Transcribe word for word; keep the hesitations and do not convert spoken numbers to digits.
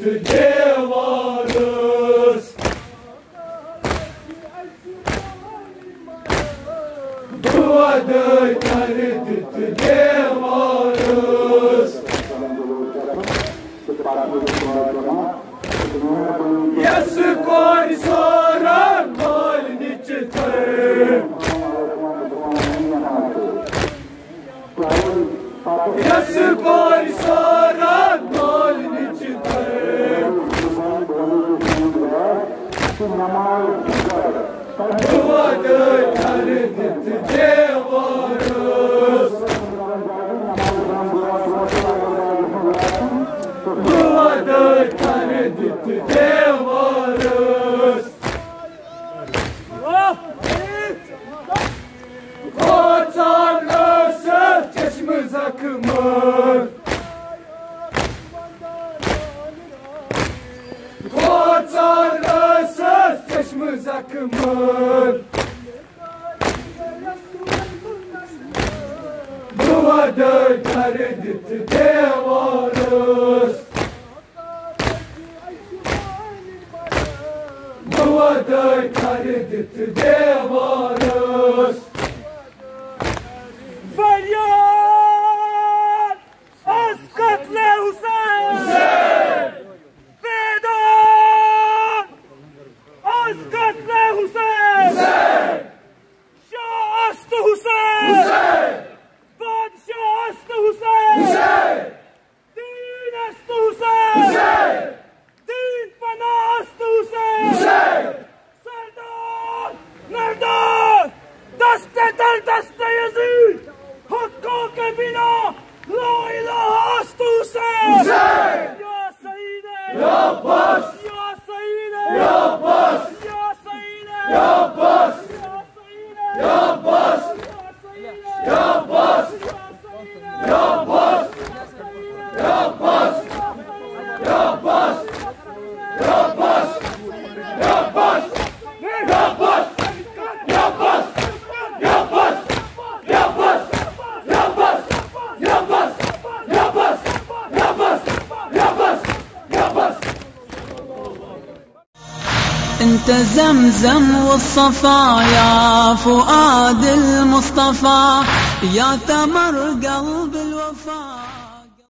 دیوارس۔ دۄہ دۄہ کر دِتھ دیوارس۔ یس کورِ سورن مٲلنٕچ تھٔر۔ یس کورِ سورن مٲلنٕچ تھٔر۔ دۄہ دۄہ کر دِتھ دیوارس۔ دۄہ دۄہ کر دِتھ دیوارس۔ کھوژان ٲسٕس چشمہٕ زخمہٕ۔ کھوژان ٲسٕس چشمہٕ زخمہٕ۔ دۄہ دۄہ کر دِتھ دیوارس۔ دۄہ دۄہ کر دِتھ دیوارس۔ فریاد از قتل حسین! بیدار از قتل حسین! شاہ است حسین! بادشاہ است حسین! دین است حسین! دین پناہ است حسین! سردار مردار دست در دست یزید، حقا که بینا لا اله است حسین! یا سید! یا عباس! یا سید! یا عباس! یا سید! یا عباس! یا عباس! یا عباس! انت زمزم والصفا يا فؤاد المصطفى، يا تمر قلب الوفا.